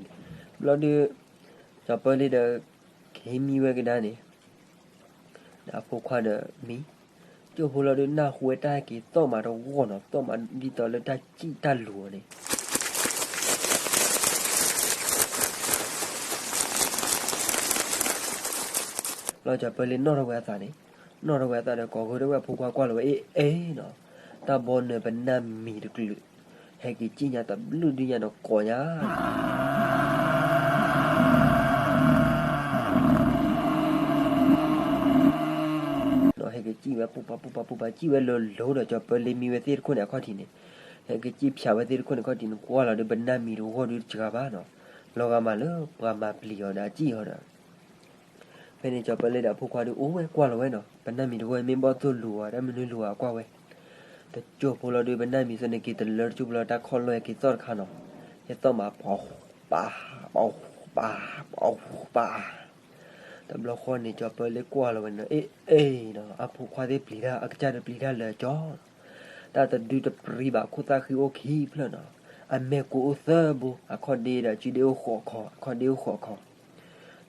ၤလံ, ဘျီဒုး, ကၠီၤပၢလ့ဒီး, က့ၤမံဝဲကဒါန့ၣ် ဒီးအဖိခွါဒီးမံ, ကၠိဖိလီၤဒုးနၢ်ဟူဝဲတၢ်ဟဲက့ၤသီၣ်မးတဂီၢ်နီၤ သီၣ်မးဒ်သိးလၢတၢ်စံၣ်တၢ်လူၤအီၤန့ၣ် လီၤကၠီၤပၢလ့နီၣ်ထီၣ်ဝဲအသးန့ၣ်, နီၣ်ထီၣ်ဝဲအသးဒီး ကိးဂီၤဒၣ်ဝဲအဖိခွါကွၢ်လီၤဝဲအ့ၣ်အ့ၣ်နီၤ, တၢ်ဘီနၢၤပနၢ်မံၤတကလုာ်, ဟဲက့ၤစံၣ်ညါတဘျုးဒုညါဒီးကိးညါ ဟဲက့ၤစံၣ်ဝဲပူၤပာ်ပူၤပာ်ပူၤပာ် စံၣ်ဝဲလိၤလိၤဒီး ကၠီၤပၢလ့မံဝဲသ့ၣ်တခိၣ်န့ၣ်အခီၣ်ထံးန့ၣ်, ဟဲက့ၤစံၣ်ဖၠးဝဲသ့ၣ်တခိၣ်န့ၣ်အခီၣ်ထံးန့ၣ် ကွၢ်လီၤဒီးပနၢ်မံၤတဂီၢ်ဒုတစှၤဘၣ်နီၤ, လီၤဂာ်မးလၢပှၤမၤပျံၤအီၤဒီးအစံၣ်အီၤဒီး ဖဲန့ၣ်ကၠီၤပၢလ့ဒီးအဖိခွါဒုးအိၣ်ဝဲကွၢ်လီၤဝဲနီၤ, ပနၢ်မံၤတဂီၢ်မ့ၢ်ဘီၣ်သိၣ်လူၤအီၤ တၢ်မနုၤလူၤအီၤကွၢ်ဝဲ, တကၠိဖိလီၤဒုးပနၢ်မံၤသ့ၣ်န့ၣ်က့ၤတလၢတကၠိဖိလီၤတၢ်ခီၣ်လီၢ်ဟဲက့ၤသီၣ်တခါနီၤ, ဟဲသီၣ်မးပှၤပာ်, ပှၤပာ်, ပှၤပာ် တဘျီဃီန့ၣ် ကၠီၤပၢလ့ကွၢ်လီၤဝဲန့ၣ် အ့ၣ်အ့ၣ်နီၤ, အဖိခွါသ့ၣ်ပျံၤတၢ် အကစၢ်ဒီးပျံၤတၢ်လၢာ်ကၠီ, တၢ်တဒုတပျံၤဘၣ် ခိၣ်သၣ်ဃံအိၣ်ခံဖျၢၣ်နီၤ, အမဲာ်ကူအိၣ်သၢဘိ, အခီၣ်ဒ့ဒီးစုဒ့အိၣ်ဃိးခီ, အခီၣ်ဒ့အိၣ်ဃိးခီ,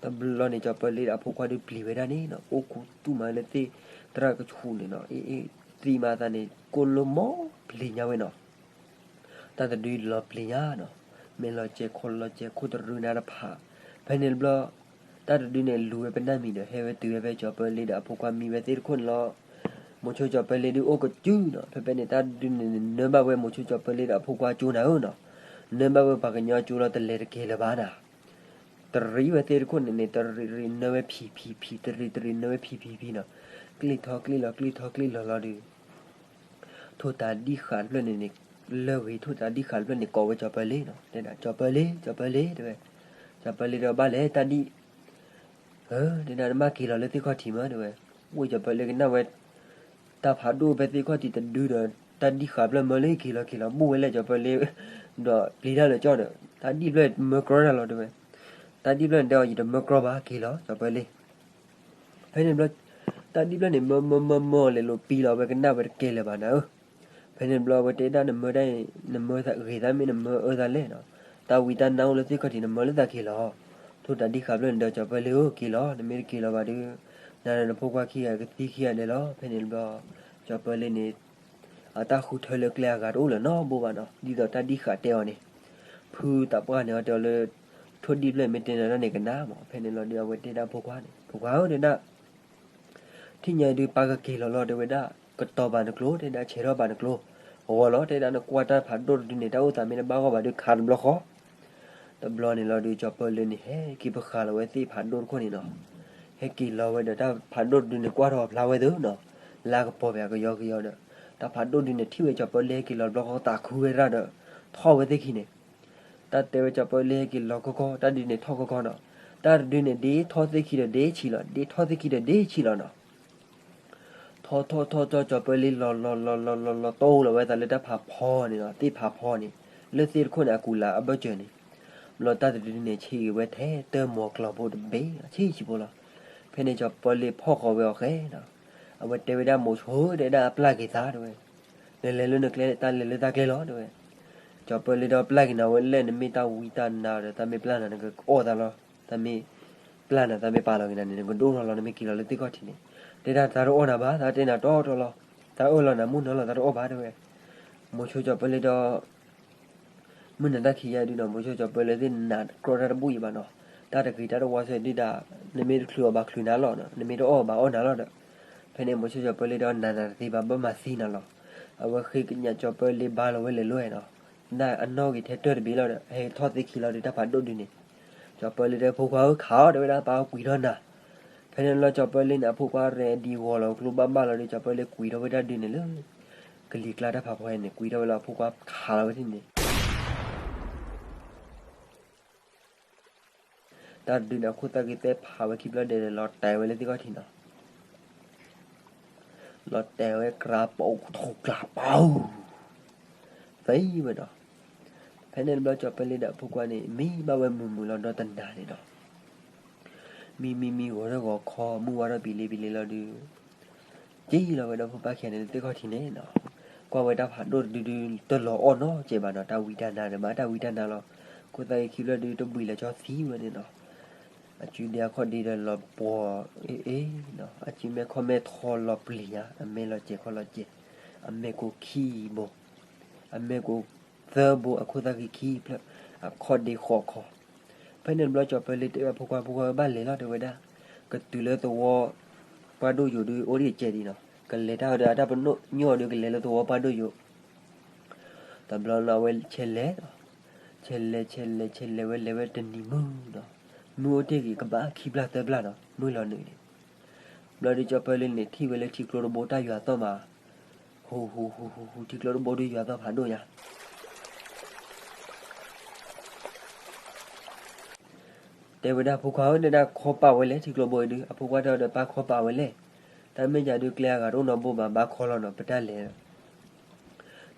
တဘျီန့ၣ် ကၠီၤပၢလ့ဒီးအဖိခွါဒုးပျံၤဝဲဒၣ်န့ၣ်နီၤ, အိၣ်ခူသူၣ်မးလၢသ့ၣ်သရၣ်ကဆူၣ်န့ၣ်နီၤ, အ့ၣ်အ့ၣ်သံမးအသးန့ၣ် ကိၢ်လိၣ်မီၢ်ပျံၤညါဝဲနီၤ တၢ်တဒုလီၤပျံၤညါနီၤ, မ့ၢ်လီၤစဲၤခီလီၤစဲၤခိၣ်တရူးနၤတဖၣ်, ဖဲန့ၣ်တဘျီ, တၢ်တဒုန့ၣ်လူၤဝဲပနၢ်မံၤဒီး ဟဲဝဲတုၤဝဲဖဲကၠီၤပၢလ့ဒီးအဖိခွါမံဝဲသ့ၣ်တခိၣ်န့ၣ်လီၤ, မိၤဆိကၠီၤပၢလ့ဒုးအိၣ်ကစုနီၤ, ဖဲဖဲန့ၣ် တၢ်တဒုန့ၣ် နၢဘၣ်ဝဲမိၤဆိကၠီၤပၢလ့ဒီးအဖိခွါကၠိနၤဧၢနီၤ, နၢဘၣ်ဝဲပှၤကညီကၠိလီၤတလဲၤတက့ၤလၢၤဘၣ်နၤ တရံးဝဲသ့ၣ်တခိၣ်န့ၣ်န့ၣ် တရံးရံးနၢဝဲဖံးဖံးဖံး တရံးတရံးနၢဝဲဖံးဖံးဖံးနီၤ, ကျ့ၣ်ထီကျ့ၣ်လီၤကျ့ၣ်ထီကျ့ၣ်လီၤလီၤဒီး, ထိၣ်တၤဒံၣ်ဃာ်တဖျၢၣ်န့ၣ်န့ၣ်, လၢဂ့ၤထိၣ်တၤဒံၣ်ဃာ်တဖျၢၣ်န့ၣ် ကိးဝဲကၠီၤပၢလ့နီၤ, တဲဒၣ် ကၠီၤပၢလ့ ကၠီၤပၢလ့ တဲဝဲ, ကၠီၤပၢလ့ဒီးဘၣ်လဲၣ်တၢ်ဒံၣ် တဲဒၣ်နမ့ၢ်က့ၤလီၤလၢသ့ၣ်ခီၣ်ထံးမးတဲဝဲ, ဝ့ၢ်ကၠီၤပၢလ့ကနၣ်ဝဲ တၢ်ဖးဒိၣ်ဖဲသ့ၣ်ခီၣ်ထံးတဒုဒီး တၢ်ဒံၣ်ဃာ်ဖျၢၣ်မၢလၢက့ၤလီၤက့ၤလီၤ ဘူၣ်ဝဲလဲၣ်ကၠီၤပၢလ့, ဒီးပျံၤတၢ်လၢာ်ကၠီဒီး တၢ်ဒံၣ်ဖျၢၣ်မၢကြီတၢ်လီၤတဲဝဲ, တၢ်ဒံၣ်ဖျၢၣ်န့ၣ်တဲအီၤ ယတမၢကြီဘၣ်က့ၤလီၤ ကၠီၤပၢလ့ ဖဲန့ၣ်ဘျီ, တၢ်ဒံၣ်ဖျၢၣ်န့ၣ်မၢမၢမၢမၢလဲၤလိာ်ပံလီၤဝဲကနၣ်ဝဲတကဲလၢၤဘၣ်နၤဧၢ, ဖဲန့ၣ်ဘျီအဝဲတဲဒၣ်နမၢဒၣ်အံၤ နမၢဂ့ၤသးမ့ၢ်နမၢအၢသးလဲၣ်နီၤ, တၢ်ဝံတၢ်နါအိၣ်လၢသ့ၣ်ခီၣ်ထံးနမၢလၢသးက့ၤလီၤ, ထိၣ်တၤဒံၣ်ဃာ်ဖျၢၣ်န့ၣ်ဒီးကၠီၤပၢလ့ဧၢက့ၤလီၤ နမ့ၢ်တက့ၤလီၤဘၣ်ဒီး, နၤဒီးနဖိခွါခံဂၤကသံခံဂၤဒဲးလီၤ ဖဲန့ၣ်ဘျီ, ကၠီၤပၢလ့န့ၣ် အတၢ်ဃုထၢလၢကျဲအဂၤတအိၣ်လၢၤနီတဘိဘၣ်နီၤ ဒ်သိးတၢ်ဒံၣ်ဃာ်တဲအီၤန့ၣ်, ဖုသးပှၢ်န့ၣ်အီၤတဲအီၤလၢ, ထိၣ်ဒံၣ်ဖျၢၣ်မ့ၢ်တဲနၤဒၣ်န့ၣ်ကနၣ်မး ဖဲန့ၣ်လီၤဒီးအဝဲတဲဒၣ်ဖိခွါန့ၣ် ဖိခွါဧၢတဲဒၣ် ထံၣ်ညါဒုးပၢ်ကက့ၤလီၤလီၤတဲဝဲဒၣ်, ကတီၤဘၣ်နကျိၤ တဲဒၣ်ဆဲးထီၣ်ဘၣ်နကျိၤ, အဂီၢ်လီၤ တဲဒၣ်နကွၢ်တၢ်ဖးဒိၣ်တဒုန့ၣ် တၢ်အိၣ်သးမ့ၢ်တဘၣ်ဂီၢ်ဘၣ်ဒုးခးတဘျီဃီ, တဘျီန့ၣ်လီၤဒုး ကၠီၤပၢလ့န့ၣ် ဟဲက့ၤပဃာ်လီၤဝဲသ့ၣ်ဖးဒိၣ်တခိၣ်န့ၣ်နီၤ, ဟဲက့ၤလီၤဝဲဒီးတၢ်ဖးဒိၣ်တဒုန့ၣ် ကွၢ်ထီၣ်ဖျါဝဲသ့နီၤ, လါကပီၤပၠးကယီကယီဒီး, တၢ်ဖးဒိၣ်တဒုန့ၣ် ထံၣ်ဝဲကၠီၤပၢလ့ဟဲက့ၤလီၤတဘျီဃီသးခုဝဲဒၣ်ဒီး, ထီၣ်ဝဲသ့ၣ်ခံန့ၣ် တၢ်တဲဝဲကၠီၤပၢလ့ဟဲက့ၤလီၤကီကီ တၢ်ဒုန့ၣ်ထီၣ်ကီကီနီၤ, တၢ်တဒုန့ၣ် ဒ့ထီၣ်သ့ၣ်ခံဒီးဒ့ဆံးလီၤ ဒ့ထီၣ်သ့ၣ်ခံဒီးဒ့ဆံးလီၤနီၤ, ထီၣ်ထီၣ်ထီၣ်ထီၣ် ကၠီၤပၢလ့လီၤလီၤလီၤလီၤလီၤလီၤ တိၢ်လီၤဝဲသးလၢတၢ်ဖးဖီန့ၣ်နီၤ, သ့ၣ်ဖးဖီန့ၣ်, လၢသ့ၣ်တခိၣ်န့ၣ် အကူၤလၤအဘၢၣ်စၢၤန့ၣ်, ဘျီတၢ်တဒုန့ၣ်ဆံးဂ့ၤဝဲထဲတၢ်မိၢ်ကျီၤဖိတဘ့ၣ်လီၤ, ဆံးဆံးဖိလီၤ. ဖဲန့ၣ်ကၠီၤပၢလ့ဖီၣ်ဃီၤဝဲအီၤဃဲနီၤ, အဝဲတဲဝဲဒၣ်မိၤဆိ တဲဒၣ်အပျၢ်က့ၤသးတဲဝဲ, နလဲၤလၢနကျဲ တၢ်လဲၤလၢတၢ်ကျဲလီၤတဲဝဲ. ကၠီၤပၢလ့ဒီးပျၢ်က့ၤနၤဝဲလဲၣ်, နမ့ၢ်တၢ်ဝံတၢ်နါဒီး တၢ်မ့ၢ်ပျၢ်နၤ နကအီၣ်သးလီၤ, တၢ်မ့ၢ်ပျၢ်နၤ တၢ်မ့ၢ်ပာ်လီၤက့ၤနၤန့ၣ် နကဒိၣ်ထီၣ်လီၤ, နမ့ၢ်က့ၤလီၤလၢသ့ၣ်ခီၣ်ထံးန့ၣ်, တဲဒၣ်သးတအီၣ်နၤဘၣ်, သးတဲနၤတီတီလီၤ, သးအၢၣ်လီၤနၤမုၢ်နၤလီၤ သးတအီၣ်ဘၣ်တဲဝဲ. မိၤဆိကၠီၤပၢလ့ဒီး မုၢ်နၤတၢ်ခံးယါဒုနီၤ, မိၤဆိကၠီၤပၢလ့သ့ၣ်နၤကြီတၢ်တဘူၣ်အံၤဘၣ်နီၤ, တၢ်တဂ့ၤတၢ်တဝါစဲဒုဒီး, နမ့ၢ်တချုးအီၤဘၣ်ချုးနၤလီၤ, နမ့ၢ်တအီၣ်ဘၣ်အီၣ်နၤလီၤဒီး, ဖဲန့ၣ်မိၤဆိကၠီၤပၢလ့ဒီးနၤနၤတသ့ဘၣ် ဘၣ်မၤသံနၤလီၤ. အဝဲဃ့ကညးကၠီၤပၢလ့ဘါလီၤဝဲလဲၤလိၤနီၤ, နၢ်အနီၣ်ဂ့ၤထဲတၢၢ်တဘ့ၣ်လီၤဒီး ဟဲထီၣ်သ့ခံလီၤဒီးတၢ်ဖးဒိၣ်ဒုန့ၣ်, ကၠီၤပၢလ့ဒီးဖိခွါဧၢ ခးအီၤတဲဝဲဒၣ် ပၢ်ကွံာ်ထီၣ်နၤ. ဖဲန့ၣ်လီၤကၠီၤပၢလ့န့ၣ် အဖိခွါရဲဒံဂီၤလီၤကျိဘၣ်ဘၣ်လီၤဒီး ကၠီၤပၢလ့ကွံာ်ထီၣ်ဝဲတၢ်ဒုန့ၣ်လၢ ကလံၤကျါတၢ်ဖးဖီန့ၣ် ကွံာ်ထီၣ်ဝဲလီၤ အဖိခွါခးလီၤဝဲန့ၣ် တၢ်တဒုန့ၣ် အခိၣ်သၣ်က့ၤသဲဖးဝဲခံဖျၢၣ်ဒဲးဒီး လီၤတဲာ်ဝဲလၢသ့ၣ်ခီၣ်ထံးနီၤ, လီၤတဲာ်ဝဲကြးပူထီၣ်ကျးပူ, သံဝဲဒီး, ဖဲန့ၣ်တဘျီကၠီၤပၢလ့ဒီးအဖိခွါန့ၣ် မံဘၣ်ဝဲမုာ်မုာ်လီၤဒီးတနၤန့ၣ်ဒီး မံမံမံဂီၤထီၣ်ဂီၤခီ မုၢ်ဝါထီၣ်ပံၤလံပံၤလံလီၤဒုး က့ၤလီၤဝဲဒီးဖိခွါခံဂၤန့ၣ်လၢသ့ၣ်ခီၣ်ထံးန့ၣ်နီၤ, ကွၢ်ဝဲတၢ်ဖးဒိၣ်တဒုဒု တလီၤအီၣ်နီတစဲးဘၣ်နီၤ, တၢ်ဝံတၢ်နါဒီးဘၣ်တၢ်ဝံတၢ်နါလီၤ. ခိၣ်သၣ်ဂ့ၤခံဖျၢၣ်ဒုတဘှံးလၢကၠီသံဝဲန့ၣ်နီၤ, အစုဒ့အခီၣ်ဒ့ဒီးလီၤပှီၤအ့ၣ်အ့ၣ်နီၤ, အစုမဲာ်ခီၣ်မဲာ်ထီလီၤပျံၤညါ, အမဲာ်လီၤစဲးခီၣ်လီၤစဲး, အမဲာ်ကိးခံဘိ အမဲာ်ကိးသၢဘိ အခိၣ်သၣ်ဂ့ၤခံဖျၢၣ် အခီၣ်ဒ့ဃီခီ. ဖဲန့ၣ်တဘျီကၠီၤပၢလ့တဲဝဲဖိခွါ ဖိခွါဧၢ ဘၣ်လဲၤလီၤတဲဝဲဒၣ်, ကတုၤလၢသဝီ ပှၢ်ဒိၣ်ယိာ်ဒုး အိၣ်ဒံးစဲးဒံးနီၤ, ကလဲၤတၢ်ဒီးအတၢ်ပနီၣ်ညီၣ်ဒုး ကလဲၤလၢသဝီပှၢ်ဒိၣ်ယိာ်. တဘျီလီၤအဝဲဆဲးလဲၤ, ဆဲးလဲၤဆဲးလဲၤဆဲးလဲၤဝဲလဲၤဝဲတနံၤမုၢ်နီၤ, မုၢ်အိၣ်တ့ၢ်ဂ့ၤကဘၣ်ခံဘျၢၣ်သၢဘျၢၣ်နီၤ, မုၢ်လီၤနုာ်န့ၣ် ဘျီဒုးကၠီၤပၢလ့န့ၣ် ထံၣ်ဝဲလၢထံကျိတဘိတၢ်ယွၤသီၣ်မး, ဟူဟူဟူဟူဟူ ထံကျိတဘိဒုးယွၤသီၣ်ဖးဒိၣ်ညါ တဲဝဲဒၣ်ဖိခွါဧၢ တဲဒၣ်ခီပာ်ဝဲလဲၣ် ထံကျိဘိအံၤဒုး, အဖိခွါတဲအီၤဒီးပၢ်ခီပာ်ဝဲလဲၣ်, တၢ်မ့ၢ်ယၤဒုးကျဲအဂၤတအိၣ်နီတဘိဘၣ် ဘၣ်ခီလီၤနီၤ ပတၢ်လဲၤ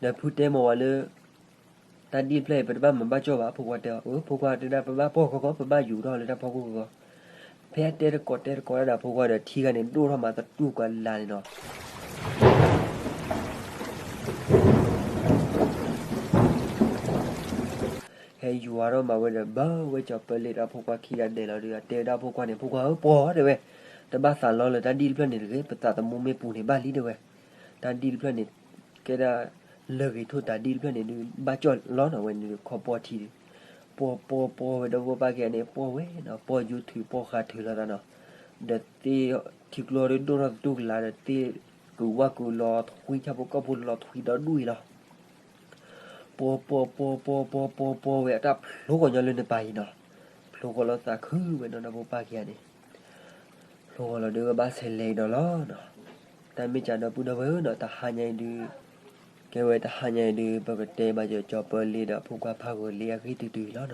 ဒီးဖုတဲမၤဝဲလၢ တၢ်ဒံၣ်တဖျၢၣ်အံၤ ပတဘၣ်မၤဘၣ်ကၠီၣ်ဘၣ်, အဖိခွါတဲအီၤ, အဖိခွါတဲဒၣ် ပဘၣ်ပီၢ်ကီကီ ပဘၣ်ယူၤထီၣ်လၢတၢ်ဖီခိၣ်ကီကီ, ဖဲအတဲတကိးတဲတကိးဒၣ်ဒီးအဖိခွါဒီးထံဂၤန့ၣ် ဒိၣ်ထီၣ်မးသတူၢ်ကွၢ်လၢ်န့ၣ်နီၤ ဟဲယွၤထီၣ်မးဝဲဒီး ဘၣ်ဝဲကၠီၤပၢလ့ဒီးအဖိခွါခံဂၤဒဲးလီၤဒီး အတဲဝဲဒၣ်အဖိခွါန့ၣ် ဖိခွါဧၢ ပီၢ်တဲဝဲ, တဘၣ်သးလီလၢတၢ်ဒံၣ်တဖျၢၣ်န့ၣ်တဂ့ၤ, ပသးသမူမ့ၢ်ပူၤန့ၣ်ဘၣ်လံတဲဝဲ, တၢ်ဒံၣ်တဖျၢၣ်န့ၣ် ကဲဒၣ် လၢဂ့ၤထိၣ်တၢ်ဒံၣ်တဖျၢၣ်န့ၣ်ဒုး ဘၣ်ကၠီၣ်လီနီၤဝဲန့ၣ်ဒီး ခီပီထံဒီး ပီၢ်ပီၢ်ပီၢ်ဝဲဒီး ဖိခွါခံဂၤန့ၣ် ပီၢ်ဝဲနီၤ, ပီၢ်ယူၤထုးပီၢ်ဃးထုးလိာ်သးနီၤ, ဒီးသ့ၣ်ထံကျိဒုးဒိၣ်ထီၣ်သတူၢ်ကလာ်ဒီး သ့ၣ်ကဝၣ်ကလီၤထွံဆၣ်ဖိကီၢ်ဖိလီၤထွံဒီဒူၣ်အံၤလီၤ ပီၢ်ပီၢ်ပီၢ်ပီၢ်ပီၢ်ပီၢ်ပီၢ်ဝဲ အတၢ်ဖျိဃီၤညီလၢနပၤအံၤနီၤ, ဖျိဃီၤလီၤသးခုဝဲနီၤ ဒီးဖိခွါခံဂၤန့ၣ် ဖျိဃီၤလီၤဒီးဘၣ်ဆဲးလဲၤအံၤဒီးလီၤနီၤ, တၢ်မ့ၢ်ကဒီပုၢ်ဒီဝဲၢ်ဧၢနီၤ တဟါညါအံၤဒုး ကဲဝဲတဟါညါအံၤဒုး ပကတဲဘၣ်ကၠီၤပၢလ့ဒီးဖိခွါဖးဂီၤလံအဂ့ၢ်တုၤတုၤအံၤလီၤနီၤ.